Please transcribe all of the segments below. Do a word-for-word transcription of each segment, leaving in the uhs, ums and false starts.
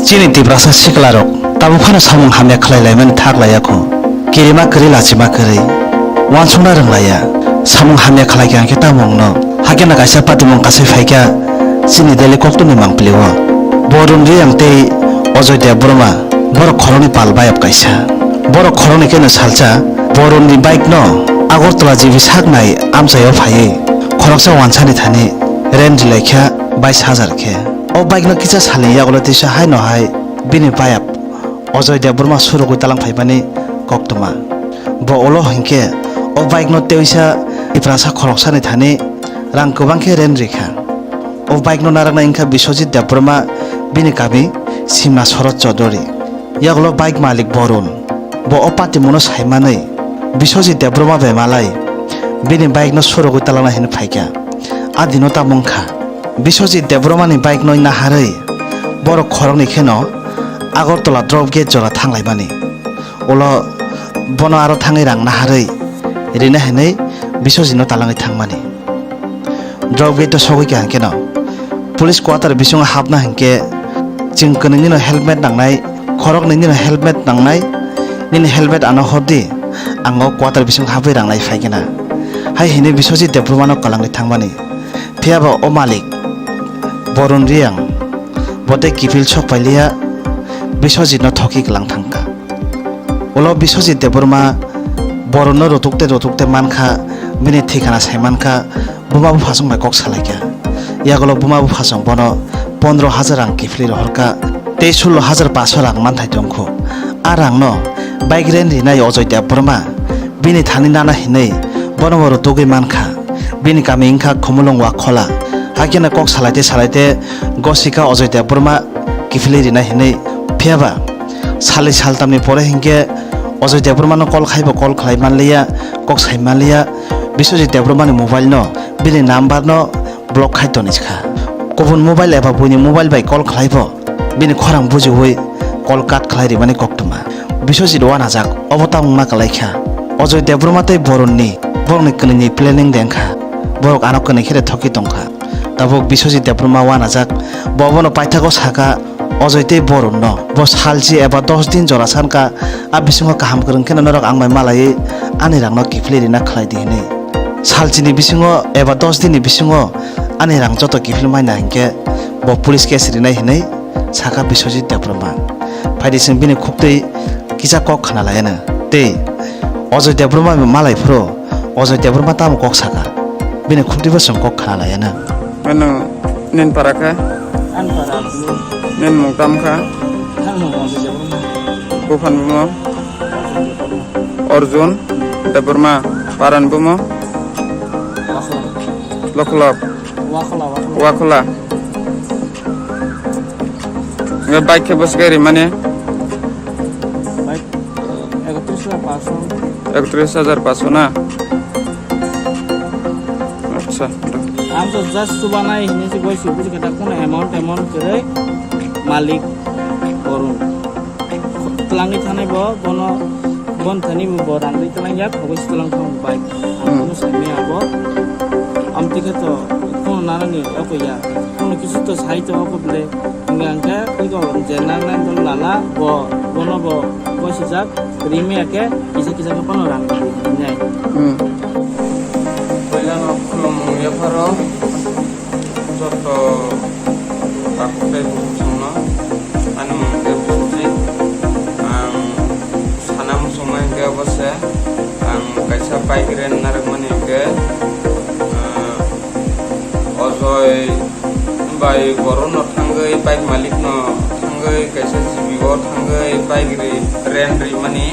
Chini Tiprasa siklarok tabuk phano samung hamya khlai laimani thak laiya kho. Kirima kwrwi lachima kwrwi. Uansukna rwng laiya. Samung hamya khlai kha hwnkhe tamo wngno. Hakhe no kaisa patimung kasai phaikha chini Delhi koktwmni mangpili o. Borun Reang tei Ajoy Debbarma borok khoroknwi pal bayap kaisa. Borok khoroknwi kheno salsa Borunni bike no Agartala G B saknai amchaio phaiwi khoroksa wansani thani rent rilaikha bais hajar khe. O bike no kisa salni yagulo tisa haino hai bini bayap Ajoy Debbarma surugwi talang phaimani koktwma. Bo ulo hinkhe o bike no teisa Tiprasa khoroksani thani rang kwbang khe rent rikha. O bike no naraknai wngkha Biswajit Debbarma, bini kami Simna Sorot Chaudhary. Yagulo bike malik Borun. Bo o patimungno saimanwi Biswajit Debbarma bai malai bini bike no surugwi talangna hinwi phaikha. A dino tamo wngkha. Biswajit Debbarmani bike no naharwi borok khoroknwi kheno Agartala drop gate jora thanglaimani. Ulo bono aro thangwi rang naharwi rina hinwi Biswajitno talangwi thangmani. Drop gate o sogwi kha hwnkhe no police quarter bisingo hapna hinkhe chwng kwnwi nino helmet nangnai, khoroknwi nino helmet nangnai, nini helmet ano hordi, ang o quarter bisingo hapwi rang nai phaikhe na. Hai hinwi Biswajit Debbarmano kwlangwi thangmani. Phiyaba o malik Borun Reang bo tei kiphil sok pailiya Biswajitno thokwi kwlang thangkha. Ulo Biswajit Debbarma Borunno rutuk tei rutuk tei mankha, bini thikana sai mankha, buma buphasong bai kok salaikha. Yagulo buma buphasong bono pondro hajar rang kiphilwi rohorkha tei sullo hajar paso rang manthai tongkhu. A rangno bike rent rinai Ajoy Debbarma bini thani nana hinwi bono bo rutugwi mankha. Bini kami wngkha Khumulwng Wakhola. Hakhe no kok salaite salaite gosika Ajoy Debbarma kiphilwi rina hinwi. Phiyaba salni saltamni pore hinkhe Ajoy Debbarmano call khaibo call khlai manliya, kok sai manliya. Biswajit Debbarmani mobile no, bini number no block khai toni kha. Kubun mobile eba buini mobile bai call khlaibo bini khorang bujiwi call cut khlai rimani koktwma. Biswajit uanajak, obo tamo wngna kwlaikha. Ajoy Debbarma tei Borunni borokni kwnwini planning dengkha. Borok ano kwnwi khe thokwi tongkha. Tabuk Biswajit Debbarma uanajak, bo obono paithago sakha, Ajoy tei Borunno bo salchi eba dos din jora sankha, a bisingo kaham kwrwng kheno norok ang bai malaiwi ani rangno kiphilwi rina khlai di hinwi. Salchini bisingo eba dos dinni bisingo ani rang joto kiphilwi maina hinkhe bo police case rinai hinwi sakha Biswajit Debbarma. Phaidi chwng bini khuktwi kisa kok khna laiano. Tei Ajoy Debbarma malai phuru Ajoy Debbarma tamo kok saka? Bini khuktwi bo chwng kok khna laiano. Ano nin para kha? An para. Nin mung tam kha? An mung Ajoy Debbarma. Buphan bumo? Arjun Debbarma. Paran bumo? Wakhola. Lokolok. Wakhola, Wakhola. Wakhola. Nge bike khe bwswk rimani? Bike, ekatris hajar paanso. Ekatris hajar paanso na? Acha. Ang to just chubanai hinwi se boisi buji khe ta kono amount, amount kwrwi malik Borun. Twlangwi thanai bo, bono, bon thani bo, bo rang ri twlang yak, obo se twlang thang bike. Hmm. Ang kono sai maya bo. Amtwi khe to, kono narani oko ya. Kono kisu to sai to oko bele. Hingke ang khe, iko je nang nang to lala, bo, bono bo, bo sijak, ri maya khe, kisa kisa khe bono rang ri nai. Hmm. Poila no khulumung yapharo. Joto takhuk tei bukhuk songno ani mung khe Biswajit. Ang sana muchungma hinkhe obo se, ang kaisa bike rent narwkmani hinkhe, ah, Ajoy bai Borunno thangwi, bike malikno thangwi, kaisa G B o thangwi bike ri-, rent rimani.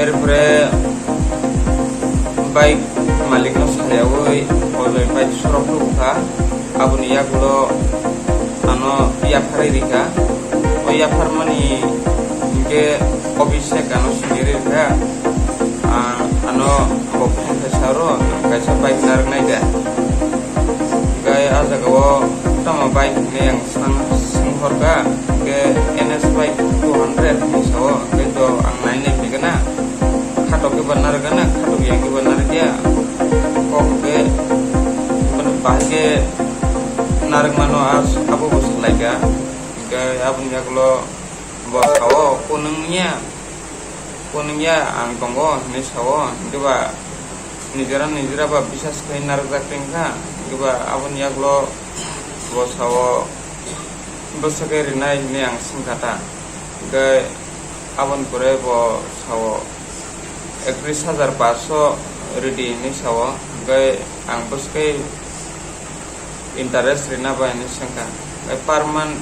Erpore bike malikno sayaui Ajoy bike sorok nukha. Aboni yagulo ano yapharwi rikha. O yapharmani hinkhe Abhishek ano sini rikha. Ah, ano bo phone khaisa oro, kaisa bike narwknai de. Hinkhe ah jagao tamo bike hinwi ang sang, swnghorkha, hinkhe N S bike two hundred hinwi sao, hinkhe to ang nainai phaikha na. Khatok khe bo narwkha na, khatok yang khe bo narwkya. Kok khe, mane, bahai khe narwkmano, as-, abo bo swlaikha. Khe aboni yagulo bo sao, "Kunung ya, kunung ya, ang tongo," hinwi sao. Hwnkhe ba nijera nijera ba bisas khai narwkjak tongkha. Hwnkhe ba aboni yagulo bo sao, "Bwswk khe rinai?" hinwi ang swngkha ta. Hwnkhe aboni pore bo sao, "Ekris hajar paso ridi," hinwi sao. Hwnkhe ang bwswk khe interest rina bai hinwi swngkha. Hwnkhe per month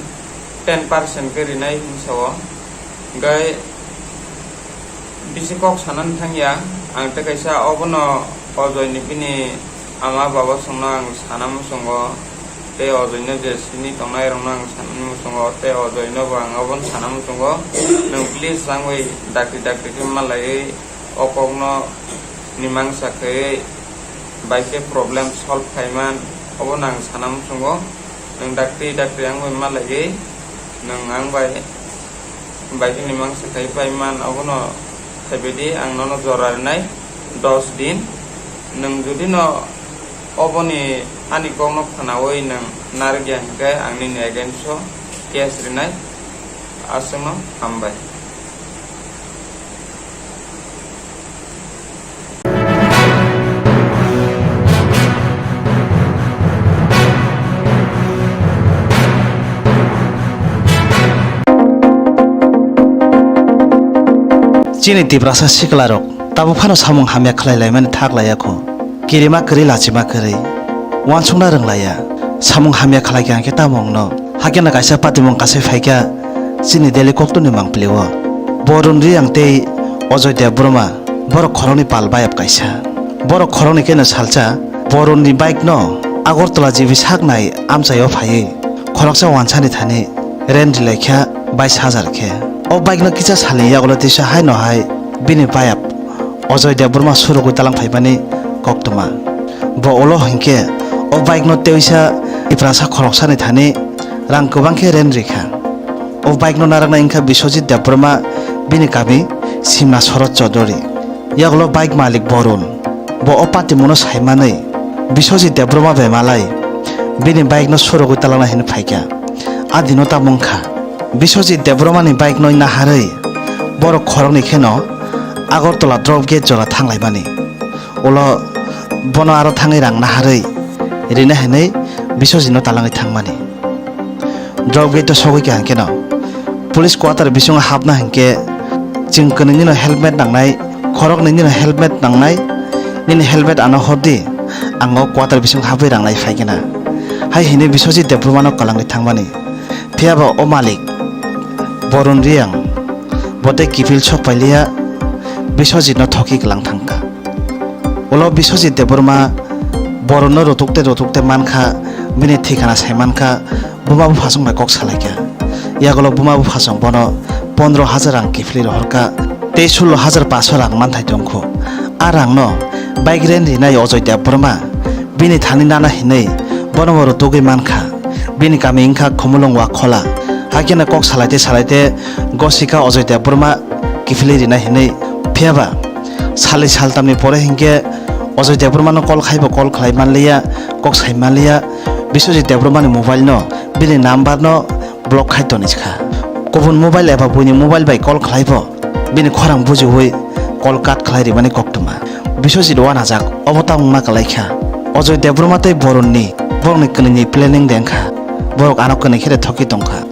ten percent khe rinai hinwi sao. Hwnkhe bisi kok sanani thangya. Ang tei kaisa obono Ojoy ni bini ama baba songno ang sana muchungo, tei Ojoy no je sini tongnai rokno ang sana muchungo, tei Ojoy no bo ang obono sana muchungo. Nwng please ang bai dakti dakti khe malaiwi o kokno mimangsa khaiwi bai khe problem solve khaiman, obono ang sana muchungo. Nwng dakti dakti ang bai malaiwi nwng ang bai, bai khe mimangsa khai paiman, obono khaibaidi ang nono jora rinai dos din. Nwng jodi no oboni ani kokno khwnawi nwng narwkya hinkhe ang nini against o case rinai. Aswkno hambai. Chini Tiprasa siklarok tabuk phano samung hamya khlai laimani thak laiya kho. Kirima kwrwi, lachima kwrwi, uansukna rwng laiya. Samung hamya khlai kha hwnkhe tamo wngno? Hakhe no kaisa patimung kasai phaikha chini Delhi koktwni mangpili o. Borun Reang tei Ojoy Debbarma borok khoroknwi pal bayap kaisa. Borok khoroknwi kheno salsa Borunni bike no Agartala G B saknai amchaio phaiwi khoroksa wansani thani rent rilaikha bais hajar khe. O bike no kisa salni yagulo tisa haino hai bini bayap Ojoy Debbarma surugwi talang phaimani koktwma. Bo ulo hinkhe o bike no teisa Tiprasa khoroksani thani rang kwbang khe rent rikha. O bike no naraknai wngkha Biswajit Debbarma, bini kami Simna Sorot Chaudhary. Yagulo bike malik Borun. Bo o patimungno saimanwi Biswajit Debbarma bai malai bini bike no surugwi talangna hinwi phaikha. A dino tamo wngkha. Biswajit Debbarmani bike no naharwi borok khoroknwi kheno Agartala drop gate jora thanglaimani. Ulo bono aro thangwi rang naharwi rina hinwi Biswajitno talangwi thangmani. Drop gate o sogwi kha hinkhe no police quarter bisingo hapna hinkhe chwng kwnwi nino helmet nangnai, khoroknwi nino helmet nangnai, nini helmet ano hordi, ang o quarter bisingo hapwi rang nai phaikhe na, hai hinwi Biswajit Debbarmano kwlangwi thangmani. Phiyaba o malik Borun Reang bo tei kiphil sok pailiya, Biswajitno thokwi kwlang thangkha. Ulo Biswajit Debbarma Borunno rutuk tei rutuk tei mankha, bini thikana sai mankha, buma buphasong bai kok salaikha. Yagulo buma buphasong bono pondro hajar rang kiphilwi rohorkha tei sullo hajar paso rang manthai tongkhu. A rangno bike rent rinai Ojoy Debbarma bini thani nana hinwi bono bo rutugwi mankha. Bini kami wngkha Khumulwng Wakhola. Haikhe no kok salaite salaite gosikha Ojoy Debbarma kiphilwi rina hinwi. Phiyaba salni saltamni pore hinkhe Ojoy Debbarmano call khaibo call khlai manliya, kok sai manliya. Biswajit Debbarmani mobile no, bini number no block khai toniskha. Kubun mobile eba buini mobile bai call khlaibo bini khorang bujiwi call cut khlai rimani koktwma. Biswajit uanajak, obo tamo wngna kwlaikha. Ojoy Debbarma tei Borunni borokni kwnwini planning dengkha. Borok ano kwnwi khe thokwi tongkha.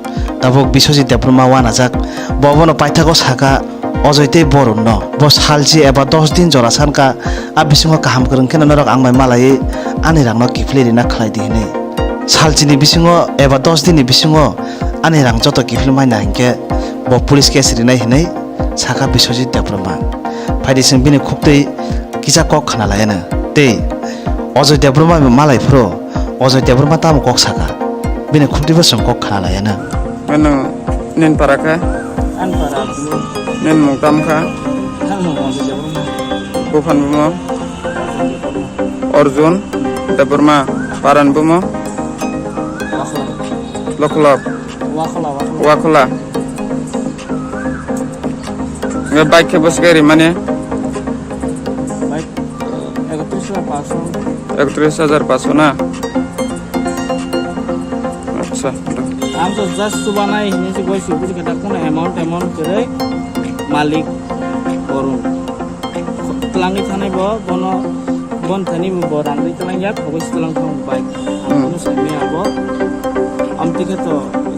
Tabuk Biswajit Debbarma uanajak, bo obono paithago sakha, Ojoy tei Borunno bo salchi eba dos din jora sankha, a bisingo kaham kwrwng kheno norok ang bai malaiwi ani rangno kiphilwi rina khlai di hinwi. Salchini bisingo eba dos dinni bisingo ani rang joto kiphilwi maina hinkhe bo police case rinai hinwi sakha Biswajit Debbarma. Phaidi chwng bini khuktwi kisa kok khna laiano. Tei Ojoy Debbarma bai malai phuru Ojoy Debbarma tamo kok sakha? Bini khuktwibo chwng kok khna laiano. Ano nin para kha? An para dulu. Nin mung tam kha? An mung Ojoy Debbarma. Buphan bumo? Arjun Debbarma. Arjun Debbarma. Arjun Debbarma. Paran bumo? Wakhola. Lokolok. Wakhola, Wakhola. Wakhola. Nge bike khe bwswk khe rimani? Bike ekatris hajar paanso. Ekatris hajar paanso na? Acha. Ang so just chubanai hinwi se goi se buji khe ta, kono amount, amount kwrwi malik borok twlangwi thanai bo, bono, bon thani bo, bo rangwi twlang ya, khogoi se twlang thang bai. Ang Hmm. kono sai maya bo. Amtwi khe to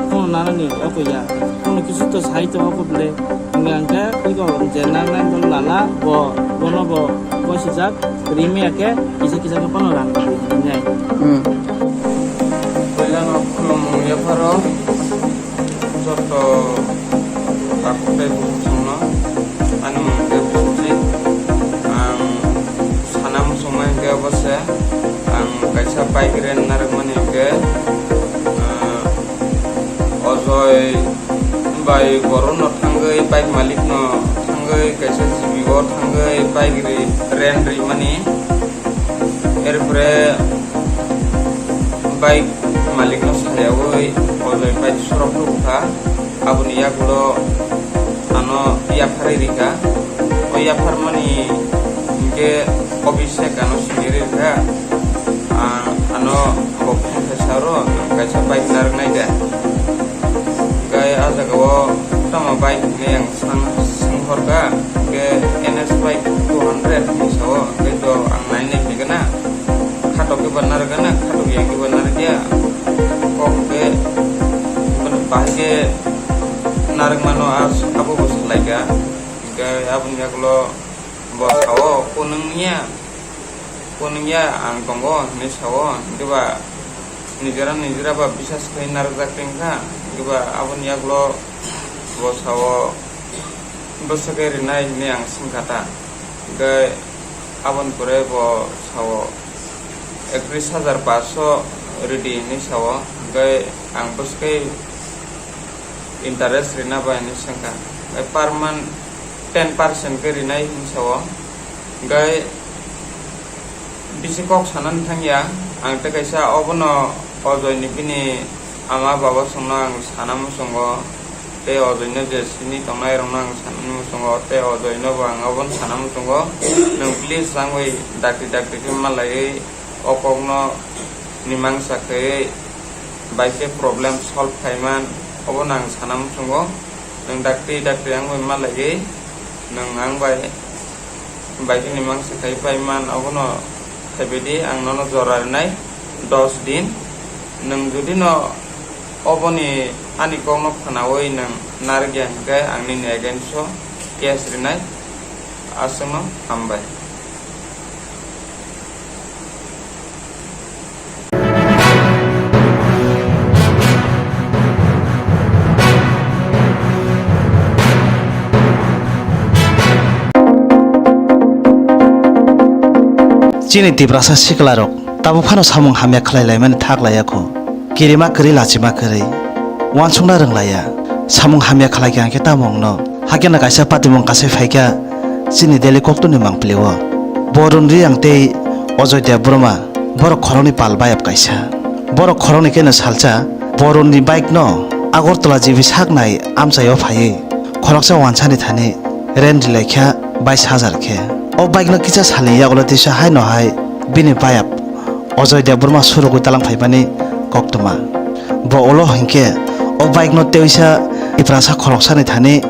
kono nanani oko ya. Kono kisu to sai to oko ble. Hingke ang khe iko je nang nang bo lala bo, bono bo goi sijak. Rimya khe kisa kisa khe phano rang rinai. Hmm. Puila no khulumung yapharo joto takhuk tei bukhuk songno ani mung khe bukhuk si. Ang sana muchungma hinkhe obo se ang kaisa bike rent narwkmani hinkhe, ah, Ojoi bai borokno thangwi, bike malikno thangwi, kaisa G B o thangwi bike ri-, rent rimani. Erpore bike malikno sayawi Ojoi bike surok rwkha. Aboni yagulo ano yapharwi rikha. O yapharmani hinkhe Abhishek ano simi rikha. Ang ano bo phone khaisa oro, ang kaisa bike narwknai de. Hinkhe ah jagao tamo bike hinwi ang sang, swnghorkha, hinkhe N S bike two hundred hinwi sao, hinkhe to ang nainai phaikha na, khatok khe bo narwkha na, khatok yang khe bo narwkya, kok hinkhe bahai khe narwkmano, ah, abo bo salaikha, hinkhe aboni yagulo bo sao, "Kunung ya, kunung ya, ang tongo," hinwi sao, hinkhe ba nijera nijera ba bisas khai narwkjak tongkha, hinkhe ba aboni yagulo bo sao, "Bwswk khe rinai?" hinwi ang swngkha ta, hinkhe aboni pore bo sao, "Ekris hajar paso ridi," hinwi sao, hinkhe ang bwswk khe interest rina bai hinwi swngkha. Hinkhe per month ten percent khe rinai hinwi sao. Hinkhe bisi kok sanani thangya. Ang tei kaisa obono Ojoi ni bini ama baba songno ang sana muchungo. Tei Ojoi no je sini tongnai rokno ang sanani muchungo. Tei Ojoi no bo ang obono sana muchungo. Nwng please rangwi dakti dakti khe malaiwi o kokno mimangsa khaiwi bai khe problem solve khaiman, obono ang sana muchungo. Nwng dakti dakti ang bai malaiwi, nwng ang bai, bai khe mimangsa khai paiman, obono khaibaidi ang nono jora rinai dos din. Nwng jodi no oboni ani kokno khwnawi nwng narwkya hinkhe ang nini against o case rinai. Aswkno hambai. Chini Tiprasa siklarok tabuk phano samung hamya khlai laimani thak laiya kho. Kirima kwrwi lachima kwrwi. Uansukna rwng laiya. Samung hamya khlai khe ang khe tamo wngno? Hakhe no kaisa patimung kasai phaikha chini Delhi koktwni mangpili o. Borun Reang tei Ajoy Debbarma borok khoroknwi pal bayap kaisa. Borok khoroknwi kheno salsa Borunni bike no Agartala G B saknai amchaio phaiwi khoroksa wansani thani rent rilaikha bais hajar khe. O bike no kisa salni yagulo tisa haino hai bini bayap Ajoy Debbarma surugwi talang phaimani koktwma. Bo ulo hinkhe o bike no teisa Tiprasa khoroksani thani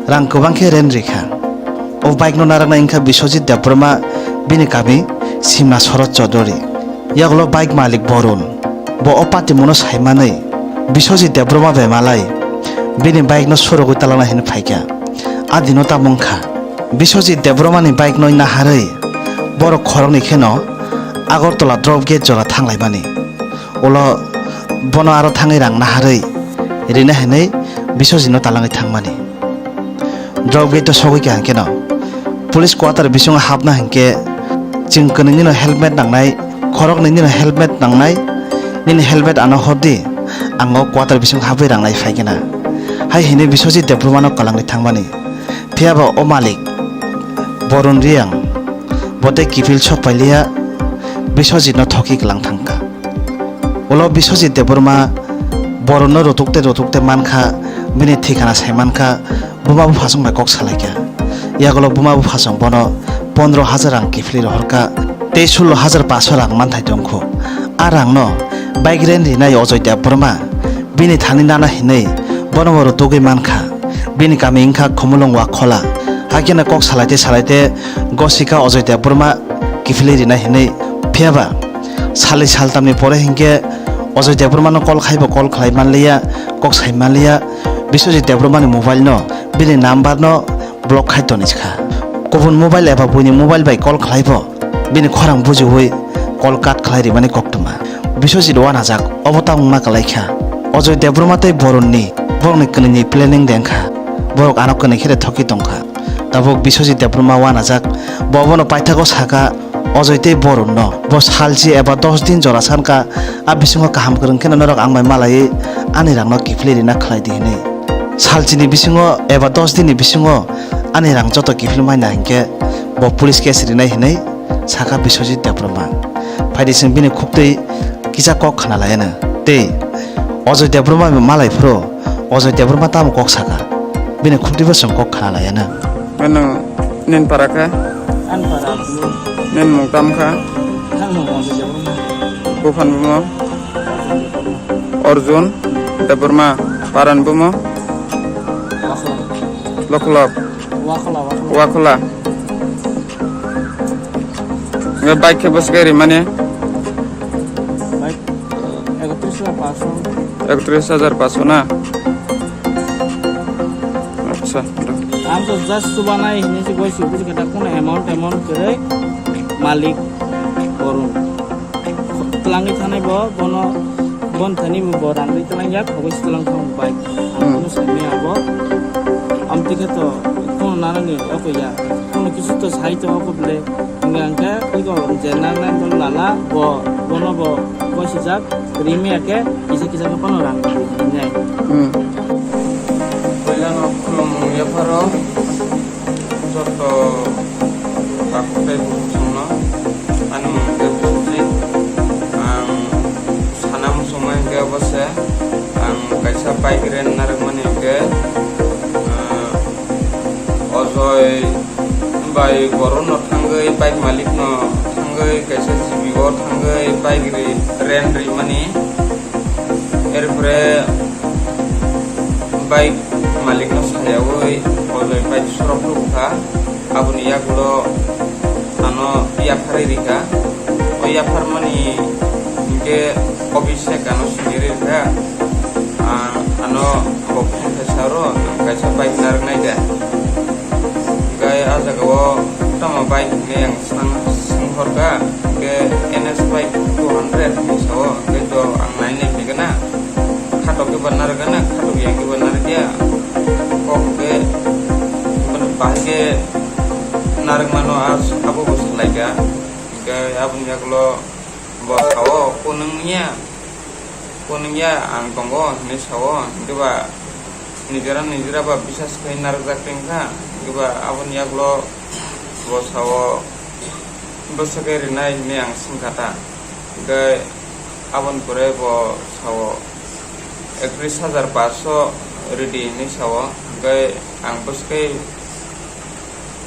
rang kwbang khe rent rikha. O bike no narwknai wngkha Biswajit Debbarma, bini kami Simna Sorot Chaudhary. Yagulo bike malik Borun. Bo o patimungno saimanwi Biswajit Debbarma bai malai bini bike no surugwi talangnai hinwi phaikha. A dino tamo wngkha. Biswajit Debbarmani bike no naharwi borok khoroknwi kheno Agartala drop gate jora thanglaimani. Ulo bono aro thangwi rang naharwi rina hinwi Biswajitno talangwi thangmani. Drop gate o sogwi kha hinkhe no police quarter bisingo hapna hinkhe chwng kwnwi nino helmet nangnai, khoroknwi nino helmet nangnai, nini helmet ano hordi, ang o quarter bisingo hapwi rang nai phaikhe na. Hai hinwi Biswajit Debbarmano kwlangwi thangmani. Phiyaba o malik Borun Reang bo tei kiphil sok pailiya Biswajitno thokwi kwlang thangkha. Ulo Biswajit Debbarma Borunno rutuk tei rutuk tei mankha, bini thikana sai mankha, buma buphasong bai kok salaikha. Yagulo buma buphasong bono pondro hajar rang kiphilwi rohorkha tei sullo hajar paso rang manthai tongkhu. A rangno bike rent rinai Ajoy Debbarma Bini thani nana hinwi bono bo rutugwi mankha. Bini kami wngkha Khumulwng Wakhola. Hakhe no kok salaite salaite gosika Ajoy Debbarma kiphilwi rina hinwi. Phiyaba salni saltamni pore hinkhe Ajoy Debbarmano call khaibo call khlai manliya, kok sai manliya. Biswajit Debbarmani mobile no, bini number no block khai toni kha. Kubun mobile eba buini mobile bai call khlaibo bini khorang bujiwi call cut khlai rimani koktwma. Biswajit uanajak, obo tamo wngna kwlaikha. Ajoy Debbarma tei Boronni borokni kwnwini planning dengkha. Borok ano kwnwi khe de thokwi tongkha. Tabuk Biswajit Debbarma uanajak, bo obono paithago saka, Ajoy tei Borunno bo salchi eba dos din jora sankha, a bisingo kaham kwrwng kheno norok ang bai malaiwi ani rangno kiphilwi rina khlai di hinwi. Salchini bisingo eba dos dinni bisingo ani rang joto kiphilwi maina hinkhe bo police case rinai hinwi saka Biswajit Debbarma. Phaidi chwng bini khuktwi kisa kok khna laiano. Tei Ajoy Debbarma malai phuru Ajoy Debbarma tamo kok saka? Bini khuktwibo chwng kok khna laiano. Ano nin para kha? An para. Nin mung tam kha? Ang mung Ajoy Debbarma. Buphan bumo? Arjun Debbarma. Paran bumo? Lokolok. Wakhola, Wakhola. Wakhola. Nge bike khe bwswk rimani? Bike, eh, ekatris hajar paanso. Ekatris hajar paanso na? Acha. Ang to just chubanai hinwi se goi sibui khe ta kono amount, amount kwrwi malik Borun. Twlangwi thanai bo, bono, bon thani bo, bo rangwi twlangjak, hogoi se twlang thang bike. Hmm. Ang kono saimaya bo. Amtwi khe to kono nanani oko ya. Kono kisu to sai to oko bole. Hingke ang khe iko je nangnai bo lala bo, bono bo gosijak, rimaya khe kisa kisa khe pono rang hinai. Hmm. Puila no khulumung yapharo joto takhuk tei bukhuk songno ani mung tei bukhuk si ang sana muchungma hingke obo se ang kaisa bike rent narwkmani hingke, ah, Ojoi bai borok no thangwi, bike malik no thangwi, kaisa G B o thangwi bike ri, rent rimani. Erpore bike malik no sayawi Ojoi bike surok rwkha. Aboni yagulo ano yapharwi rikha. O yapharmani hingke Abhishek ano sini rikha. Ah, ano bo phone khe sa ro, nang kaisa bike narwknai de. Hingke ah jaga o tamo bike hinwi ang sang, swnghorkha, hingke N S bike two hundred hinwi sa o, hingke to ang nai nai phaikha na, khatok khe bo narwkha na, khatok yang khe bo narwkya, kok hingke bahai khe narwkmano, ah, abo bo swlaikha, hingke aboni yagulo bo sa o, "Kunung ya?" Kunung ya ang tongo hinwi sa o, hingke ba nijera nijera ba bisas khai narwkjak tongkha, hingke ba aboni yagulo bo sa o, bwswk khe rinai hinwi ang swngkha ta, hingke aboni pore bo sa o, "Ekris hajar paanso ridi," hinwi sa o, hingke ang bwswk khe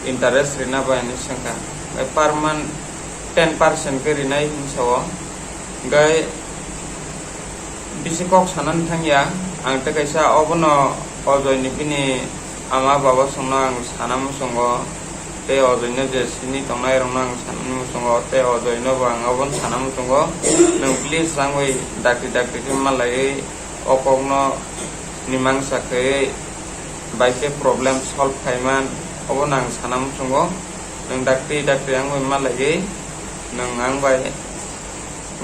interest rina bai hinwi swngkha, hingke per month ten percent khe rinai hinwi sa o. Hingke bisi kok sanani thangya, ang tei kaisa obono Ojoi ni bini ama baba songno ang sana muchungo, tei Ojoi no je sini tongnai rokno ang sana muchungo, tei Ojoi no bo ang obono sana muchungo, nwng please wngwi dakti dakti khe malaiwi o kokno mimangsa khaiwi bai khe problem solve khaiman, obono ang sana muchungo. Nwng dakti dakti wngwi malaiwi nwng ang bai,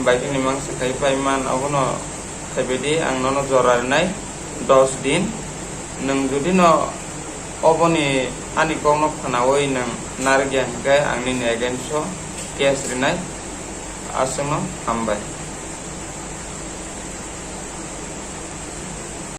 bai khe mimangsa khai paiman, obono khaibaidi ang nono jora rinai dos din. Nwng jodi no oboni ani kokno khwnawi nwng narwkya hinkhe ang nini against o case rinai. Aswkno hambai.